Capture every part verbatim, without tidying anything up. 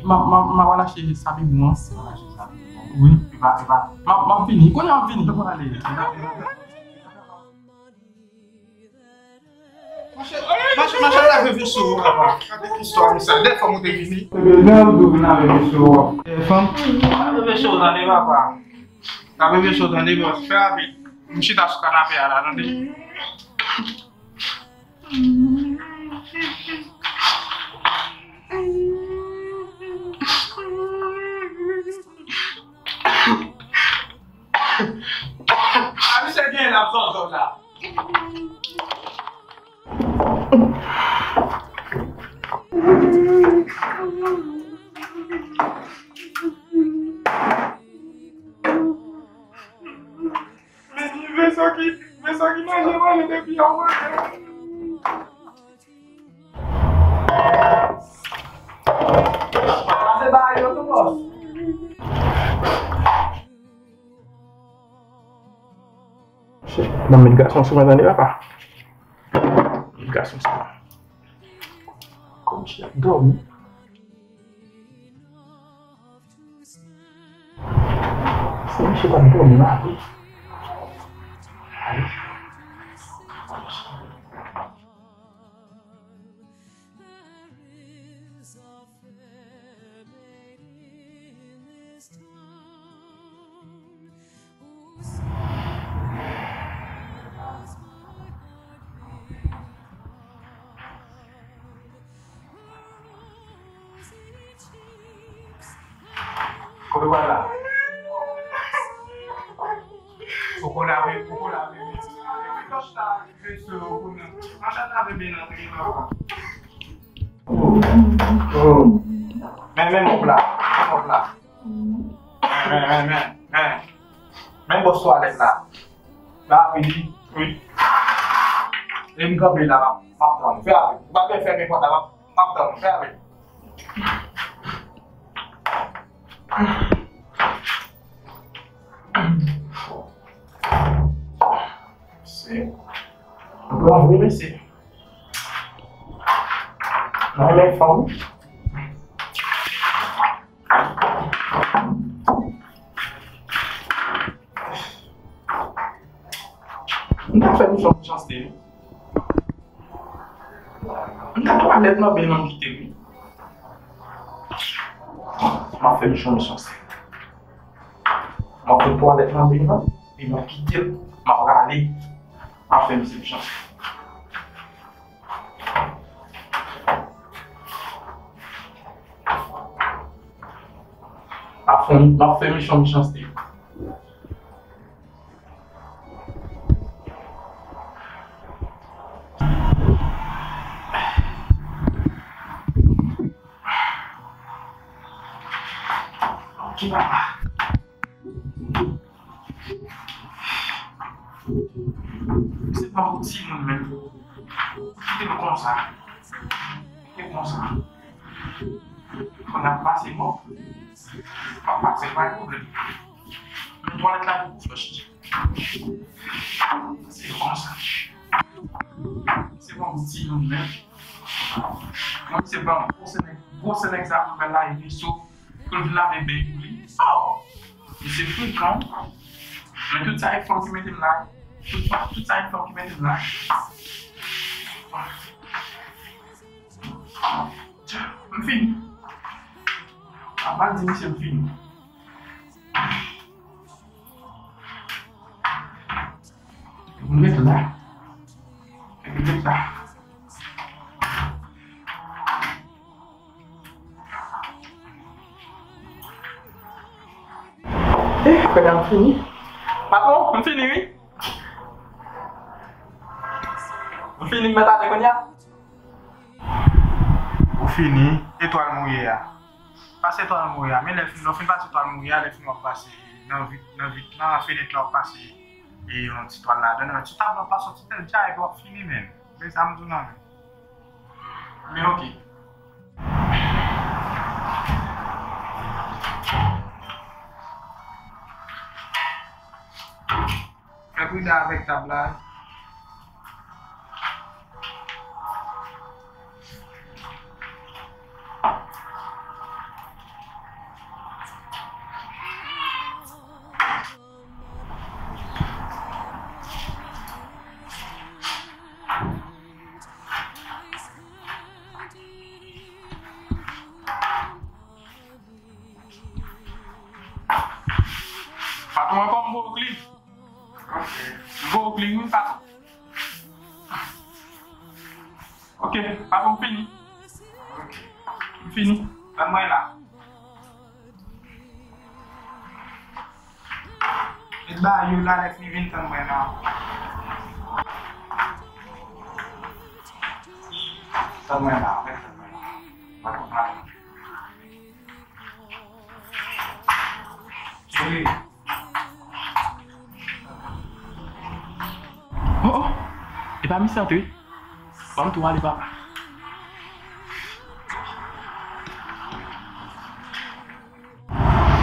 M ap, m ap, m ap al achte sa pi bon an. Wi. M ap, m ap vini. Kounye a m ap vini. Kounye a m ap vini. Mache, mache, mache lave veso w, papa. Gade istwa misye. Dèyè fanm ou te vini. Ebyen, lè ou tou vin lave veso w. Dèyè fanm. Lave veso w, tande, papa. Lave veso w, tande, bòs. Fè rapid. M chita sou kanape a la, tande. A, misye gen la zòzò la. Men ki Vincent ki, Vincent ki manje manje depi yè maten. Pase ba yo tou, bòs. Shit, nan met gason sou mwen, tande, papa. Met gason sou mwen. Kòmsi y ap dòmi. Si misye pa t dòmi la wi. Kote w al la? Poko lave, poko lave. Lave tòch la, lave sou kounye a. Ann chat lave byen nan, tande papa. Men, men mòp la, men mòp la. Men, men, men, men. Men bòs twalèt la. La, wi, wi. E m kanpe la, m ap, m ap tann. Fè rapid. Ou pa bezwen fèmen pòt la, m ap, m ap tann. Fè rapid. Se. Bon, wi, mesye. Mwen renmen fanm. M ta fè misyon mechanste wi. M ta twalèt nan beny nan kite wi. M ap fè misyon mechanste. M ap fè twalèt nan beny nan, e m ap kite l, m ap prale. M ap fè misye mechanste. M ap fè, m ap fè misyon mechanste. Ok, papa. Se pa yon timoun menm. Kite l konsa. Kite l konsa. Fò n ap pase mò. Papa, se pa yon pwoblèm. Men twalèt la pou flòch. Se konsa. Se pa yon timoun menm. Mwen, se pa yon gwo sènèg, gwo sènèg sa pou fè la, e sou. Pou l vin lave beny pou li. Oh! Misye frekan. Men tout sa e fanm ki mete m la. Tout, tout sa e fanm ki mete m la. M fini. Apa di misye m fini. M ret la. M ret la. Eh, frè a, m fini. Patwon, m fini wi. M fini, m mèt ale kounye a. Ou fini, etwal mouye a. Pase etwal mouye a. Men lè fin, lè w fin pase etwal mouye a, lè fin w ap pase nan vit, nan vit lan, nan fenèt la w ap pase e yon ti twal ladan l. Ti tab la w ap pase yon ti tèl dja epi w ap fini menm. Men sa m di w nan men. Men oke. Fè prida avèk tab la. Mwen kòm Brooklyn. Brooklyn, wi, patwon. Ok, patwon, m fini. M fini. Tann mwen la. Met bagay yo la, lè fini vin tann mwen la. Tann mwen la, tann mwen la. Patwon, patwon. Wi. Oh, oh. E pa misye antre. Ban m tou ale, papa.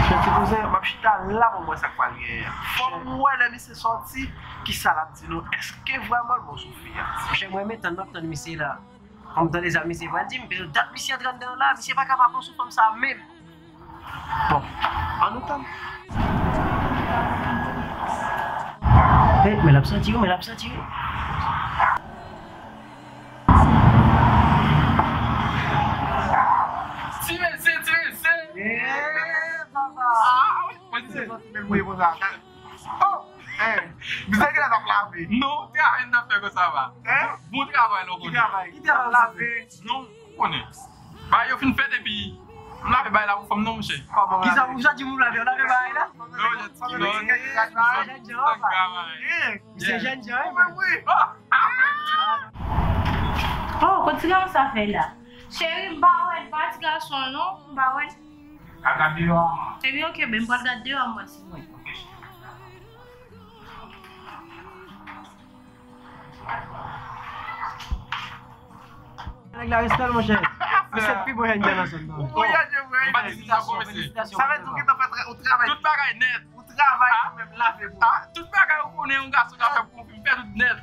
Chè Ti Kouzen, m ap chita la pou m wè sa k pral genyen an. Fò m wè lè misye sòti, kisa l ap di nou. Èske vrèman l bon sou fi a? Monchè, mwen menm tann m ap tann misye la. Kòm tande sa misye pral di, m bezwen dat misye antre anndan la, misye pa ka pa bon sou fanm sa menm. Bon, ann nou tann. Hey, men l ap sòti wi, men l ap sòti wi. Ti mesye, ti mesye. Hey, papa. Ah, wi, mwen se sòti menm voye konsa. Oh! Eh, bizè ki la t ap lave. Non, travay n t ap fè konsa va. Hein? Bon travay la, w konnen. Ki travay? Ki travay w lave? Non, w konnen. Bagay yo fin fèt epi m lave bagay la pou fanm nan, monchè. Kòman w lave? Kisa ou sa di m lave? Ou lave bagay la? Non, jèn ti kilòt. Misye jèn jan, papa. Misye jèn jan, wi. Oh, kot ti gason sa fè la? Cheri, m pa wè l, pa ti gason non, m pa wè l. Al gad deyò a, man. Ebyen, ok, ben, m pral gad deyò a, m wè si m wè. Nèg la respè l, monchè. Misye pi bon jèn nan zòn nan. Ou jèn, jèn, jèn. M pa di sa bon, mesye. Sa vle di ou gentan fè tra-, ou travay. Tout bagay nèt. Ou travay, ou menm lave pou. Ah, tout bagay ou konnen yon gason ka fè pou ou, m fè tout nèt.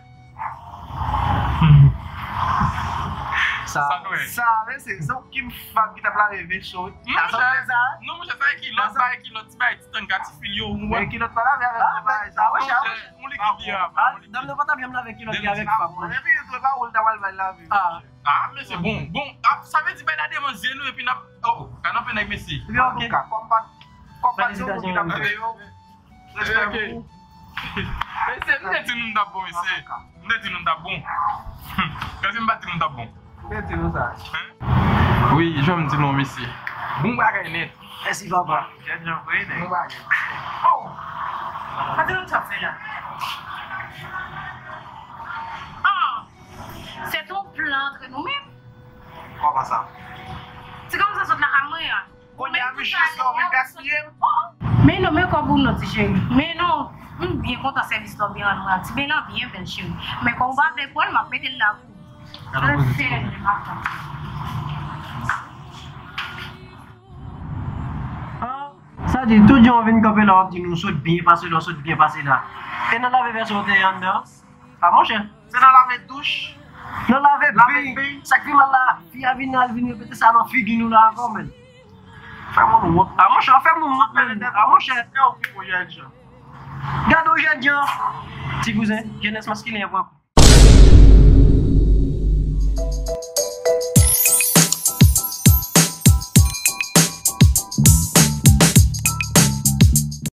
Sa, sa, mesye, se ou ki m fab ki t ap lave veso. Non, monchè, sa, non, monchè, sa e kilòt, sa e kilòt, ti bagay ti tanga, ti fil yo, ou wè. Men kilòt pa lave avèk bagay sa, monchè. Yon likid li a, pa yon likid. Dam nan pa t ap janm lave kilòt li avèk fab, non. Epi, dwe pa ou l ta pral bay lave. Ah, mesye, bon, bon, ah, sa vle di bay la devan zye nou, epi n ap, oh, ka nan pè nèg, mesye. Antouka, kòm pa, kòm pa t yon moun ki t ap fè yo, respè pou ou. Mesye, m te di nou m t ap bon, mesye. M te di nou m t ap bon. Kòmsi m pa t di nou m t ap bon. M te di nou sa. Wi, jan m di nou, mesye. Bon bagay nèt. Mèsi, papa. Jèn jan vre, nèg. Bon bagay. Oh! Sa te nou t ap fè la? Ah! Se ton plan antre nou menm. Kòman sa? Se kòm sa sot lakay mwen an. Kounye a, misye sa w vin gaspiye m. Men non, men kòb ou non, ti cheri. Men non, m byen kontan sèvis la w byen rann mwen an. Ti ben lan byen bèl, cheri. Men kòm ou pa vle pran l, m ap mete l la pou ou. Gade pou ou. Ah, sa di, tout jan w vin kanpe la, w ap di nou sot byen pase la, sot byen pase la. E nan lave vèso w te ye anndan? Ah, monchè. Se nan lave douch. Nan lave beny. Sa k pi mal la, fi a vin al vin repete sa nan figi nou la ankò, menn. Fè moun wont. Ah, monchè, fè moun wont, menn. Ah, monchè. Fè w pi kou jèn jan. Gade w jèn jan. Ti kouzen, jenès maskilen an pran kou.